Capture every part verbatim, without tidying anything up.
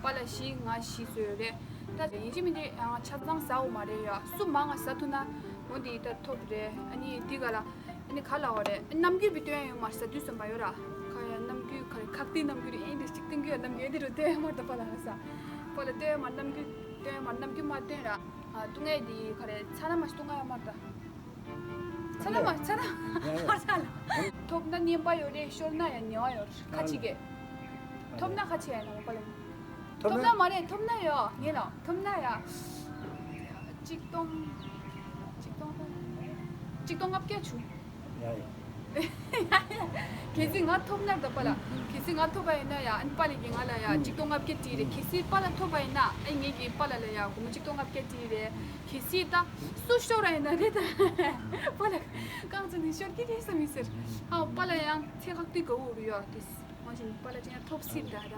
པཱ་ལགས་བཞི་ང་བཞི་བཟོས་ཡོད་རེད། ད་ཡིན་གཅིག་མིན་གཅིག་ཡང་ཆ་ཚང་ཟ་འོ་མ་རེད་ཡ། སུ་མང་ང་ཟ་ཐུབ་ན་འོ་འདི་ད་ཐོབ་རེད། ཨ་ནི་འདི་ག་ལ་ཨ་ནི་ག་ལ་འོ་རེད། ཨ་ནམ་རྒྱུན་བི་སྟོན་ཡོད་མ་ཟ་དུས་སོན་པ་ཡོད་ར། ཁ་ཡ་ནམ་རྒྱུན་ག་རེ་ཁག་ཏི་ནམ་རྒྱུན་རེད། ཨེ་འདི་གཅིག་སྟོན་རྒྱུ་ཡ་ནམ་རྒྱུན་འདི་རུ་སྟོན་ཡོད་མ་ད་པཱ་ལགས་ང་ཟ། པཱ་ལགས་སྟོན་ཡོད་མ་ནམ་རྒྱུན་སྟོན་ཡོད་མ་ནམ་རྒྱུན་མ་སྟོན་ར། ཨ་ཏུ་ངའི་འདི་ག་རེ་ཚ་ན་མ་ཞིག་ཏུ་ང་ཡོད་མ་ད། ཚ་ན་མ་ཚ་ན་ཡ་ཡ། ཧ་ཚ་ལ། ཐོབ་ན་ཉན་པ་ཡོད་རེད། ཤོར་ན་ཡང་ཉེ་བ་ཡོད་རེད། ཁ་ཅིག་གེ། ཐོབ་ན་ཁ་ཆེ་ཡ་ཡིན་ན་པཱ་ལགས། ཐོབ་ན་མ་རེད། ཐོབ་ན་ཡོད་ངེས་ལ་ཐོབ་ན་ཡ། གཅིག་སྟོང་། གཅིག་སྟོང་། གཅིག་སྟོང་ལྔ་བརྒྱ་བྱུང་། ཡ་ཡ། གལ་སྲིད་ང་ཐོབ་ན་ད་པཱ་ལགས། གལ་སྲིད་ང་ཐོབ་པ་ཡིན་ན་ཡ་ཨ་ནི་པཱ་ལགས་ཀྱིས་ང་ལ་ཡ་གཅིག་སྟོང་ལྔ་བརྒྱ་སྤྲད་རེད། གལ་སྲིད་པཱ་ལགས་ཐོབ་པ་ཡིན་ན་ཨ་ངེད་ཀྱིས་པཱ་ལགས་ལ་ཡ་སྒོར་མོ་གཅིག་སྟོང་ལྔ་བརྒྱ་སྤྲད་རེད། གལ་སྲིད་ད་སུ་ཤོར་བ་ཡིན་ན་རེད་ད། པཱ་ལགས་རྐང་བཙུགས་ནས་ཤོར་གྱི་རེད་བསམ་མི་ཟེར། ཨ་པཱ་ལགས་ཡང་ཚེ་ཁག་དུས་དགའ་བོ་རུ་ཡོད་དེ། ང་བཞིན་པཱ་ལགས་ཅན་ཡང་ཐོབ་སྲིད་ད་ད་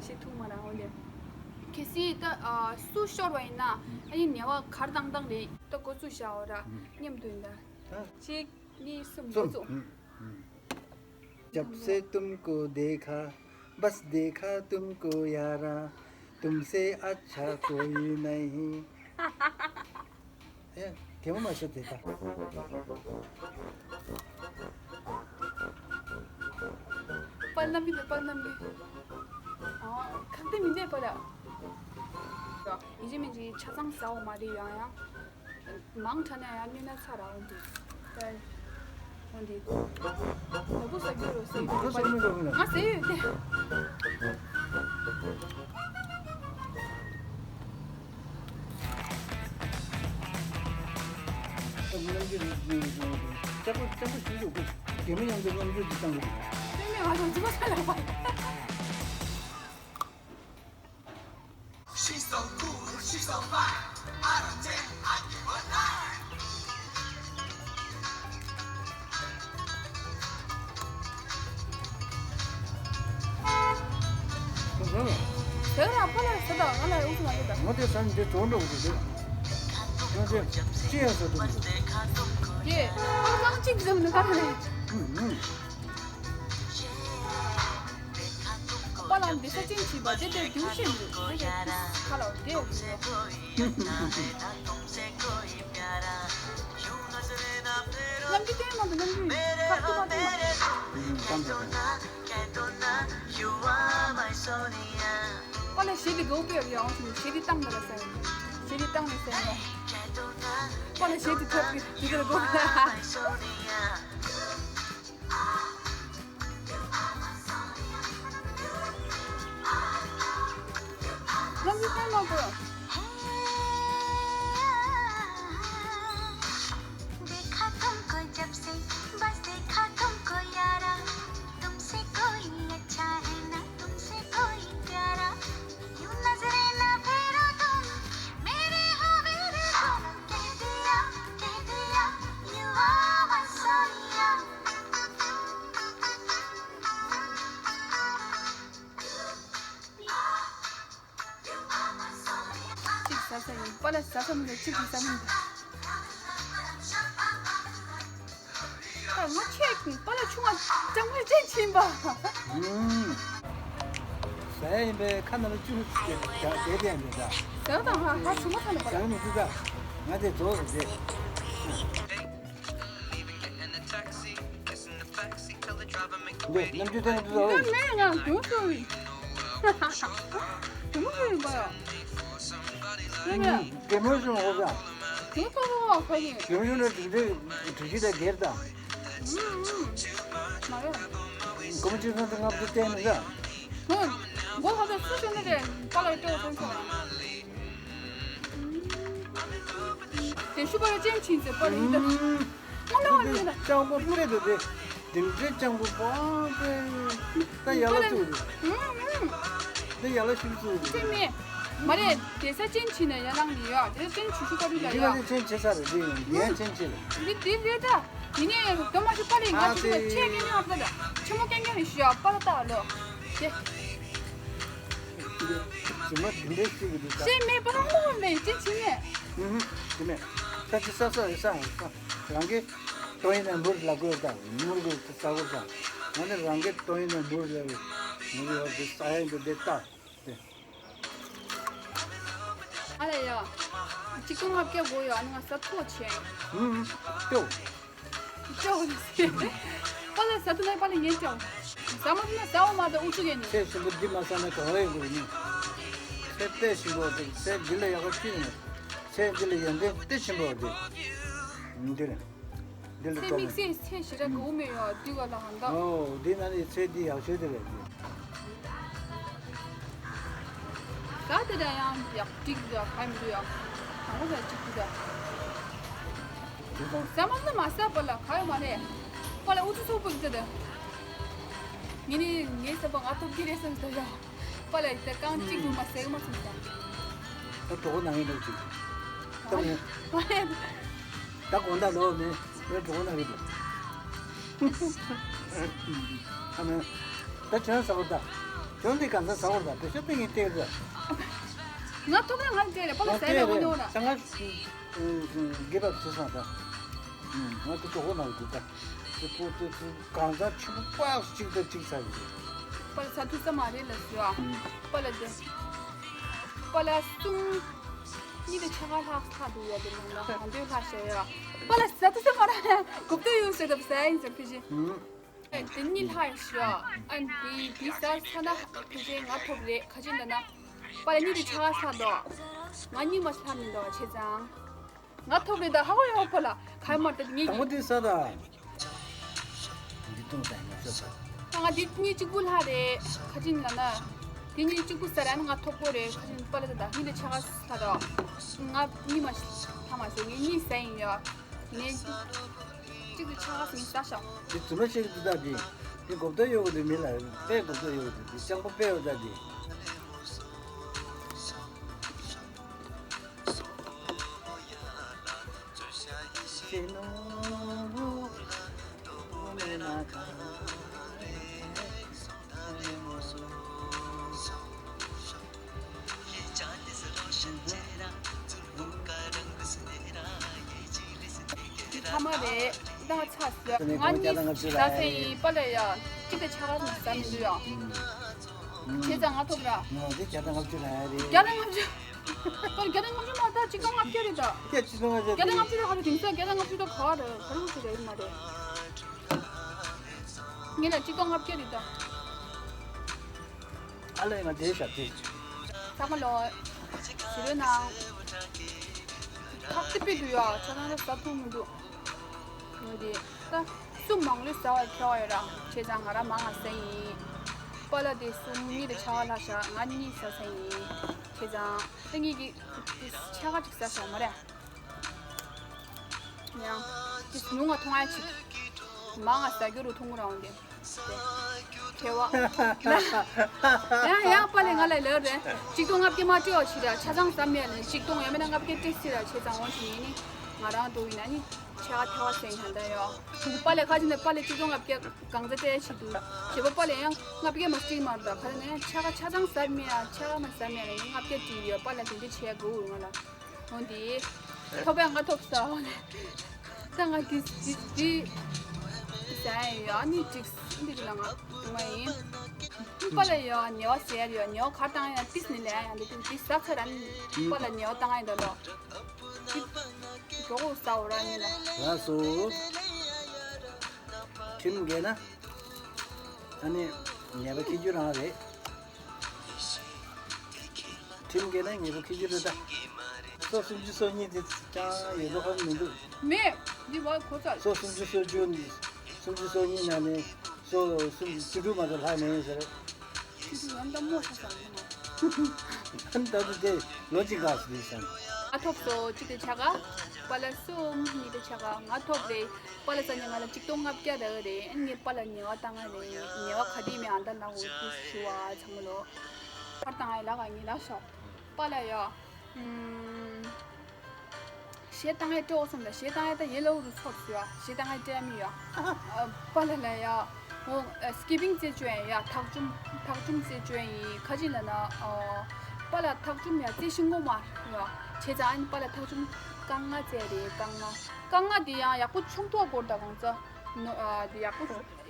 ཤེས་ཐུབ་མ་རང་འོ་ལེ། གལ་སྲིད་ད་སུ་ཤོར་བ་ཡིན་ན་ཨ་ཡིན་ཉེ་བ་གར་བཏང་བཏང་རེད། ད་འགོ་བཙུགས་བཞག་འོ་ར་མཉམ་དུ་ཡིན་ད། གཅིག་གཉིས་གསུམ་འགོ་བཙུགས། जब से तुमको देखा, बस देखा तुमको यारा, तुमसे अच्छा कोई नहीं। ཨེ། དེ་མོ་མ་ཤོད་དེ་ད། པར་རྣམ་གི་དེ་པར་རྣམ་གི། ཨ། ཁག་དེ་མི་འདས་པ་ལ། ཡིན་གཅིག་མིན་གཅིག་ཆ་ཚང་ཟ་འོ་མ་རེད་ཡང་ཡང་། མང་དྲགས་ན་ཡང་སྣུན་ན་ཚ་ར་འོ་འདི། ད། འོ་འདི། ལ་ཕུག་ཟ་རྒྱུ་རོ་ཟེར་ཡོད་དེ། ང་ཟེར་ཡོད་དེ། རྣམ་འགྱུར་ལྕགས་པོ་ལྕགས་པོ་ཞིག་འདུག་རྒན་མོ་མཉམ་དུ་རྣམ་འགྱུར་གྱི་བཏང་གི་འདུག་སྟོན་མི་ང་ཚོ་འཇིགས་པ་ཚ་ལ་བ། She's so cool, she's so fine. I don't care, I give her nine. དེ་ལ་ཁོ་ལ་ཟེར་དང་ང་ལ་ཡོང་ཐུབ་མ་ཡོད་དང་། ང་དེ་ས་འདི་གྲོགས་འགྲོ་གི་འདུག་ང་དེ་ཅི་ཡང་ཟེར་ཐུབ་མི་འདུག་དེ་ཁོ་རང་གཅིག་ཟེར་མི་འདུག་ག་རེ་རེད། ཨུམ་ཨུམ། པཱ་ལགས་འདི་ས་ཅན་བྱིས་པ་དེ་དེ་རྒྱུག་ཤེས་མི་འདུག་དེ་དེ་ཁ་ལ་དེ་ཡོད་མི་འདུག་རྣམ་འགྱུར་བསྟན་མ་འདུག་རྣམ་འགྱུར་ཁ་ཐུག་པ་བསྟན་མ། པཱ་ལགས་གཞས་འདི་དགའ་པོ་ཡོད་ཡང་གཞས་འདི་བཏང་འདི་ལ་ཟེར། གཞས་འདི་བཏང་ནས་ཟེར་ནས། པཱ་ལགས་གཞས་འདི་ཐོབ་གི་འདི་ག་ལ་དགོས་གི་ལ། རང་གི་སྟོན་མ་དགོས། देखा तुमको जब से, बस देखा तुमको यारा, तुमसे कोई अच्छा है ना, तुमसे कोई प्यारा, यूं नजरें ना फेरो तुम, मेरे हो मेरे बोलो, कह दिया, कह दिया, you are my Sonia. གཅིག་ཟ་ས་ཡིན། པཱ་ལགས་ཟ་ས་མི་འདུག་གཅིག་གིས་ཟ་མི་འདུག་ད་ང་ཁྱེད་པཱ་ལགས་ཆུང་བ་ལྕང་མ་ཅན་ཕྱིན་པ། ཨུམ། ཟ་ཡ་ཡིན་པས་ཁ་ནང་ལ་བཅུག་བསྡད་བསྡད་ཡ་མེད་ད། ཟ་དང་ཧ་ཧ་ཆུང་མ་ཚ་ལ་པཱ་ཟ་ལགས། མི་འདུག་ད། ང་དེ་རྫོགས་རེད། འདི་རྣམ་འགྱུར་ཐེངས་འདི་ལ། ད་ནས་ང་དུང་སོང་བའི། དུང་སོང་བའི་པ་ཡ། ཨུམ། རྒན་མོ་བྱུང་འོ་ད། དུང་སོང་བའི་པ་ཁ་ཡིན། རྒན་མོ་བྱུང་ན་དུང་དུང་དུང་ཞིག་ལ་སྒེར་ད། ཨུམ་ཨུམ། མ་རེད། སྒོར་མོ་གཅིག་སྟོང་དང་ལྔ་བཅུ་བསྟན་ནས་ད། ཧུམ། མགོ་ལྷ་ས་སུ་བྱུང་ན་རེད་པ་ལ་སྐྱོ་བ་སོང་སོང་། དེ་ཤུ་པ་ར་ཅན་ཕྱིན་ཚེ་པར་ཡིན་ད། ཨུམ། ང་ལ་བ་ཡིན་ད། སྤྱང་པོ་སྤུ་རེད་འདུག་དེ། དེ་འདྲའི་སྤྱང་པོ་པང་པེ། ད་ཡ་ལ་བཙུགས་འདུག་ཨུམ་ཨུམ། ད་ཡ་ལ་ཤུགས་བཙུགས་འདུག་ཅན་མེད། མ་རེད་དེ་ས་ཅན་ཕྱིན་ན་ཡ་ལང་ལི་ཡ་དེ་ས་ཅན་ཕྱི་ཤུ་པ་རི་ལ་ཡ། འདི་ལ་ཅན་ཆེ་ས་རེད་འདི་ཡང་འདི་ཡང་ཅན་ཆེ་རེད། འདི་འདི་རེད་ད། ཡིན་ནའི་དོ་མ་ཤུ་པ་ལི་ང་ཨ་ཚོ་ཚེ། ཆེ་གི་ནི་ཨ་པ་ད། ཆེ་མོ་ཀན་ཀན་རི་ཤུ་ཡ་པ་ད་ད་ལོ། དེ། ཇི་མ་དེ་འདྲའི་ཤེས་ཀྱི་འདུག་ད། ཤེས་མེད་པ་ཧ་ལོ་མེད་ཅི་ཅི་མེད། ཨུ་ཧུ། དེ་མེད། ད་ཅི་ས་ས་ས་ས་རང་གི་ཏོ་ཡིན་ན་མུར་ལ་དགོས་ད་མུར་དགོས་ས་དགོས་ད། ང་ནི་རང་གི་ཏོ་ཡིན་ན་མུར་ལ་མུར་ཡོད་དེ་ས་ཡ་འདི་དེ་ལྟ་དེ། ཨ་ལ་ཡ། གཅིག་སྟོང་ལྔ་བརྒྱ་དགོས་ཡོད། ཨ་ནི་ང་ཟ་ཐུབ་བྱས། ཧུམ། སྐྱོ། སྐྱོ་ཟེར། པཱ་ལགས་ཟ་ཐུབ་ན་པཱ་ལགས་ཉན་སྐྱོ། ཟ་མ་ཐུབ་ན་ཟ་འོ་མ་ད་ཨུ་ཚུགས་ཡས་ནི། ཚེ་ཞིམ་པོ་འདི་མ་ཟ་ན་གང་ལ་ཡོང་གི་རེད་ནི། ཚེ་དཔེ་ཞིམ་པོ་འདུག་ཚེ་འདི་ལ་ཡག་པོ་ཅི་ཡོད། ཚེ་འདི་ལ་ཡོན་ཏན་དཔེ་ཞིམ་པོ་འདུག་འདི་རེད། འདི་ལ་ཚེ་སྤྲོ་དམིགས་བསལ་ཚེ་ཞེ་དྲག་དགའ་བོ་མེད་ཡོད་དུས་ག་ལ་ཧང་ད། ཨོ་འདི་ན་ནི་ཚེ་འདི་ཡག་ཤོས་དེ་རེད། ད་དེ་འདྲ་ཡང་ཡག་ཅིག་འདུག་ཡ་ག་མི་འདུག་ཡ། དང་པོ་ཟ་ཅིག་འདུག་ཡ། ཟ་མ་ན་མ་ཟ་པཱ་ལགས་ག་ཡོད་མ་རེད། པཱ་ལགས་ཨུ་ཚུགས་ཚུགས་པོ་འདུག་ད། ངས་ནི་ངའི་ཟ་པ་ང་ཐོབ་ཀྱི་རེད་བསམ་ད་ཡ། པཱ་ལགས་ད་རྐང་གཅིག་འདུག་མ་ཟས་མ་སོང་ད། ད་གྲོགས་པོ་ནང་ཡིན་འདུག་ཅིག་ད་མེད། ད་དགོང་དག་ལོག་མེད། ངའི་གྲོགས་པོ་ནང་ཡིན་འདུག་ཨ་མེད། ད་བྱོན་ཟ་བར་ད། བྱོན་འདི་གང་ཟ་ཟ་བར་ད་བེ་ཤོ་པིང་ཡིན་ཏེ་ད། ང་ཐོག་ཁ་ང་སྤྲད་རེད་པཱ་ལགས་ཟས་ལས་མ་ཉོ་ན། ད་ང་དགེ་བ་བྱེད་སོང་ད། ང་ཚོ་གྲོགས་པོ་ནང་ཡིན་འདུག་ད། དེ་ཕོ་དེ་ཚོ་གང་ཟ་ཆུ་པགས་གཅིག་དང་གཅིག་ཟ་ཡིན། པཱ་ལགས་ཟ་ཐུབ་ས་མ་རེད་ལ་ཟེར་བ། པཱ་ལགས་དེ། པཱ་ལགས་གསུམ། གཉིས་དང་ཕྱེད་ཀ་ལྷག་ལྷག་འདུག་ཡ་དེ་ནང་ལ་གང་འདོད་ལྷག་བྱས་ཡ། པཱ་ལགས་ཟ་ཐུབ་ས་མ་རེད། གོ་བརྡ་ཡོད་ཟེར་ད་ཟ་ཡིན་ཟེར་ཕི་ཞི། དེ་གཉིས་ལྷག་ཡོད་ཤི་ཡ། ཨ་དེ་དེ་ཟ་ཚ་ན་ཕི་ཞི་ང་ཐོབ་རེད་ཁ་ཅིག་འདྲ་ན། པཱ་ལགས་གཉིས་དང་ཕྱེད་ཀ་ལྷག་འདུག་ང་གཉིས་མ་ལྷག་མི་འདུག་བྱས་ཙང་། ང་ཐོབ་རེད་ད་ཧ་གོ་ཡོད་པ་ལ་ག་མ་ད་ངེད་དང་པོ་ཀྱི་དེ་ཟ་ད། འདི་བཏུང་ད་ཡིན་ན་ཟ་ད། ང་འདི་གཉིས་གཅིག་པུ་ལྷག་རེད་ཁ་ཅིག་ལ་ན། འདི་གཉིས་གཅིག་པུ་ཟ་ར་ན་ང་ཐོབ་གོ་རེད་ཁ་ཅིག་པཱ་ལགས་ད་གཉིས་ལ་ཕྱེད་ཀ་ཟ་ད། ང་གཉིས་མ་ཐ་མ་ཟ་ངེད་གཉིས་ཟ་ཡིན་ཡ། ངེད་གཅིག་ལ་ཕྱེད་ཀ་ཟ་ངེད་ཟ་ཤག་དེ་རྫུན་མ་བཤད་ཀྱི་འདུག་ད་དེ། དེ་གོ་བརྡ་ཡོད་གི་དེ་མི་ལ་དཔེ་གོ་བརྡ་ཡོད་གི་དེ་དེ་སྤྱང་པོ་དཔེ་ཡོད་ད་དེ། ཐ་མ་རེད། ད་ཚ་ཟ་ང་གཉིས་ཟ་ས་ཡིན་པཱ་ལགས་ཡ། གཅིག་དང་ཕྱེད་ཀ་ཟ་མི་འདུག་ཡ། བྱས་ཙང་ང་ཐོབ་ར། ང་འདི་བརྒྱ་དང་ལྔ་བཅུ་ར་རེད། བརྒྱ་དང་ལྔ་བཅུ། པར་བརྒྱ་དང་ལྔ་བཅུ་མ་ད་གཅིག་སྟོང་ལྔ་བརྒྱ་རེད་ད། སྐད་ཆ་ལྔ་བཅུ། བརྒྱ་དང་ལྔ་བཅུ་རེད་ཧ་ད་དེང་སང་བརྒྱ་དང་ལྔ་བཅུ་ད་ག་རེད་ག་རེ་ཟེར་རེད་མ་རེད། ངས་ལ་གཅིག་སྟོང་ལྔ་བརྒྱ་རེད་ད། ཨ་ལས་ང་དེ་ཞབས་ཕྱི། ཚང་མ་ལོ། ཞི་རོལ་ནང་། ཐག་ཏི་པི་འདུག་ཡ་ཆ་ཚང་ལ་ཟ་ཐུབ་མི་འདུག་ངོས་དེ། ད། གསུམ་མང་ལོས་ཟ་བར་ཁྱོ་ཡོད་ར་བྱས་ཙང་ང་ར་མང་ང་ཟ་ཡིན། པཱ་ལགས་དེ་གསུམ་གཉིས་དང་ཕྱེད་ཀ་ལྷག་ཤག་ང་གཉིས་ཟ་ས་ཡིན། བྱས་ཙང་ད་ངེད་ཀྱིས་ཕྱེད་ཀ་ཅིག་ཟ་ཤག་མ་རེད། ཡང་། དེ་ཉུང་ང་མཐོང་ཡ་ཅིག་མང་ང་ཟ་རྒྱུ་རུ་མཐོང་གི་རང་དེ། དེ། ཁེ་བ། ཡང་ཡང་པཱ་ལགས་ང་ལ་ལབ་རེད། གཅིག་སྟོང་ལྔ་བརྒྱ་མ་སྤྲད་བ་ཞིག་ར་ཆ་ཚང་ཟ་མེད་ལ་གཅིག་སྟོང་ཡང་མིན་ན་ལྔ་བརྒྱ་སྤྲད་སྲིད་ར་བྱས་ཙང་འོང་ཞིག་ཡིན་ནི། ང་རང་འགྲོ་ཡིན་ན་ནི། ཆ་ཐལ་བ་སེང་ཧན་ད་ཡོ། པཱ་ལགས་ཁ་ཅིག་ནས་པཱ་ལགས་གཅིག་སྟོང་ལྔ་བརྒྱ་གང་ཚ་སྤྲད་ཞིག་འདུག་བྱེད་པ་པཱ་ལགས་ཡང་ལྔ་བརྒྱ་མ་སྤྲད་མ་རེད་ད་ག་ནས་ཆ་ཁ་ཆ་ཚང་ཟ་མེད་ཡ་ཆ་ཁ་མ་ཟ་མེད་ལ་ཡང་ལྔ་བརྒྱ་སྤྲད་ཡོད་པཱ་ལགས་དེ་འདྲ་བྱས་དགོས་འུར་ང་ལ། འོན་ཏེ། ཐོབ་ཡ་ང་ཐོབ་ས་འོ་ནས། ད་ང་དེ་དེ་དེ། ཟ་ཡ་ཡོད་ཨ་ནི་ཅིག་འདི་གི་ལ་ང་ང་ཡིན། པཱ་ལགས་ཡོད་ཉེ་བ་ཟེར་ཡོད་ཉེ་བ་ག་བཏང་ཡ་ཏིས་ནི་ལས་ཡ་ཡང་འདི་དེ་ཟ་ཚར་ཨ་ནི་པཱ་ལགས་ཉེ་བ་བཏང་ཡ་འདི་ལོ། འདི། གྲོགས་པོ་ས་འོ་ར་ཉེ་ལ། ལགས་སོ། ཁྲིམས་འགལ་ན། ཨ་ནི། ཉེས་པ་འཁྱེར་རྒྱུ་རང་རེད། ཁྲིམས་འགལ་ན་ཉེས་པ་འཁྱེར་རྒྱུ་རེད་ད། སོ་སུམ་ཅུ་སོ་གཉིས་དེ་ཅང་ཡོད་མདོག་ཁ་པོ་མི་འདུག་མེད། འདི་བར་གོ་ཚར། སོ་སུམ་ཅུ་སོ་བཅུ་ནི། སུམ་ཅུ་སོ་གཉིས་ནང་ནས་སོ་སུམ་ཅུ་དྲུག་མ་གཏོགས་ལྷག་མེད་ཟེར། ཁྱེད་ཚོ་ཡང་ལྟད་མོ་ཆ་ཚང་ཡིན་ནམ། ད་དུ་དེ་ལོ་གཅིག་ལྷག་ཙམ་ཡིན་ཙང་། ང་ཐོབ་སོ་གཅིག་དེ་ཆ་ག་པཱ་ལགས་གསུམ་གཉིས་དེ་ཆ་ག་ང་ཐོབ་རེད། པཱ་ལགས་ས་ནས་ང་ལ་གཅིག་སྟོང་ལྔ་བརྒྱ་རག་རེད། ཨ་ནི་ངས་པཱ་ལགས་ཉེས་པ་བཏང་ང་རེད། ཉེས་པ་ག་དུས་མེད་ཨ་ད་ལ་འོ་དུ་ཞུ་བ་ཚང་མ་ལོ། ཁར་བཏང་ཨ་ལ་ག་ངེས་ལ་ཤོག་པཱ་ལགས་ཡ། ཨུམ། གཞས་བཏང་ཡ་སྤྲོ་བསམ་ལ་གཞས་བཏང་ཡ་ད་ཡེ་ལོ་རུ་ཚོགས་སུ་ཡ་གཞས་བཏང་ཡ་སྤྲད་མི་ཡ། པཱ་ལགས་ལ་ཡ། འོ་སི་ཀི་པིང་རྩེ་བཅོས་ཡ་ཡ་ཐག་ཆུམ་ཐག་ཆུམ་རྩེ་བཅོས་ཡིན་ཁ་ཅིག་ལ་ན། པཱ་ལགས་ཐག་ཆུམ་ཡ་རྩེ་ཤིང་གོ་མ་ཡ། བྱས་ཙང་ཨ་ནི་པཱ་ལགས་ཐག་ཆུམ་རྐང་ལྔ་རྩེ་རེད་རྐང་ལྔ། རྐང་ལྔ་དེ་ཡང་ཡག་པོ་ཆུང་ཐོག་སྐོར་དང་གང་ཚ། ནོ་ཨ་དེ་ཡག་པོ།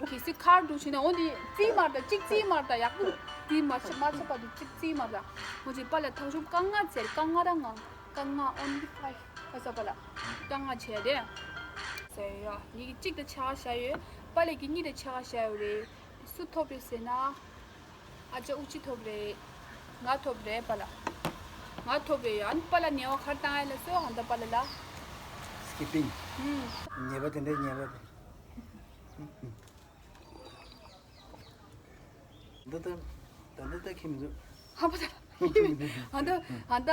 གལ་སྲིད་ཁར་འདུག་བྱས་ན་འོ་འདི་རྩིས་མར་དང་གཅིག་རྩིས་མར་དང་ཡག་པོ། དེ་མ་ཆ་མ་ཆ་བར་དུ་གཅིག་རྩིས་མ་ལ། ཁོ་ཅིག་པ་ལ་ཐག་ཆོད་རྐང་ལྔ་ཚེར་རྐང་ལྔ་རང་ངང་རྐང་ལྔ་only five ཁ་ས་པ་ལ་རྐང་ལྔ་བྱས་ཏེ། ཟེར་ཡ་ཡི་གེ་གཅིག་དང་ཆ་ག་བཞག་ཡོད། པ་ལ་གི་གཉིས་དང་ཆ་ག་བཞག་ཡོད་རེད། སུ་ཐོབ་རེད་ཟེར་ན། ཨ་ཅག་ཨུ་ཅི་ཐོབ་རེད། ང་ཐོབ་རེད་པ་ལ། ང་ཐོབ་རེད་ཡ། ཨ་ནི་པ་ལ་ཉེ་བ་གར་བཏང་ཡ་ལ་སོ་ཧ་ད་པ་ལ་ལ། Skipping ཨུམ། ཉེས་པ་དེ་འདྲའི་ཉེས་པ་དེ། འདི་ལྟར་ད་འདི་ལྟར་ཁྱིམ་འདུག་ཧ་པ་ད། ཨ་ད་ཨ་ད་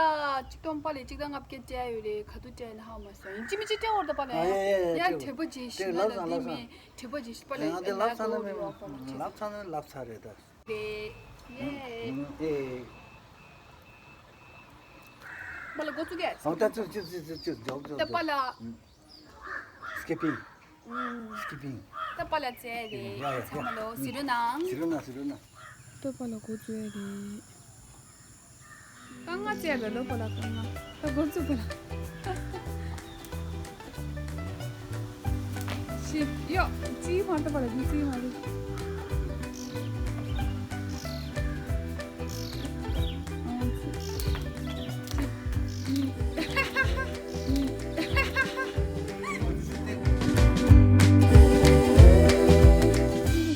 གཅིག་སྟོང་པ་ལས་གཅིག་དང་ལྔ་བརྒྱ་སྤྲད་ཡོད་རེད། ག་དུས་སྤྲད་ལ་ཧ་མ་སོང་། ཡིན་གཅིག་མིན་གཅིག་སྤྲད་འོར་ད་པ་ལ་ཡ། ཡ་དྲེ་པོ་ཇི་ཤི་ན་ད་དེ་མི་དྲེ་པོ་ཇི་ཤི་པ་ལ་ཡ་ལབ་ཚར་ན་མི་ལབ་ཚར་ན་ལབ་ཚར་རེད་ད། རེད། ཡེ། པ་ལ་འགོ་བཙུགས་གས། ཨོ་ད་ཙུ་ཙུ་ཙུ་ཙུ་ཙུ་འཇོག་འཇོག་ད་པ་ལ། Skipping ཨུམ། Skipping ད་པ་ལ་ཙེ་རེད། ཡ་ཡ་ཚང་མ་ལོ་ཟི་རུ་ནང་། ཟི་རུ་ན་ཟི་རུ་ན། ད་པ་ལ་འགོ་བཙུགས་ཡ་རེད། རྐང་ལྔ་བཙལ་དགོས་ལོ་པ་ལགས། རྐང་ལྔ་ད་འགོ་བཙུགས་པ་ལགས། ཤི་ཡོ། ཅི་མ་ལྟ་པ་ལགས་འདི་ཅི་མ་རེད།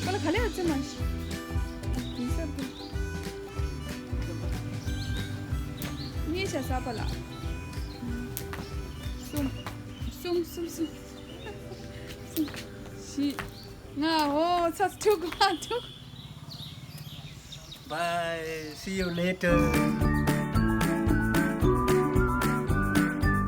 པ་ལགས་ག་ལེ་ཨ་ཙི་མ་ཤི། དེ་ས་དེ། གཉིས་བྱ་ས་པ་ལ། གསུམ། གསུམ་གསུམ་གསུམ། གསུམ། བཞི། ལྔ། འོ་ཚ་དྲུག་པ་དྲུག Bye. See you later.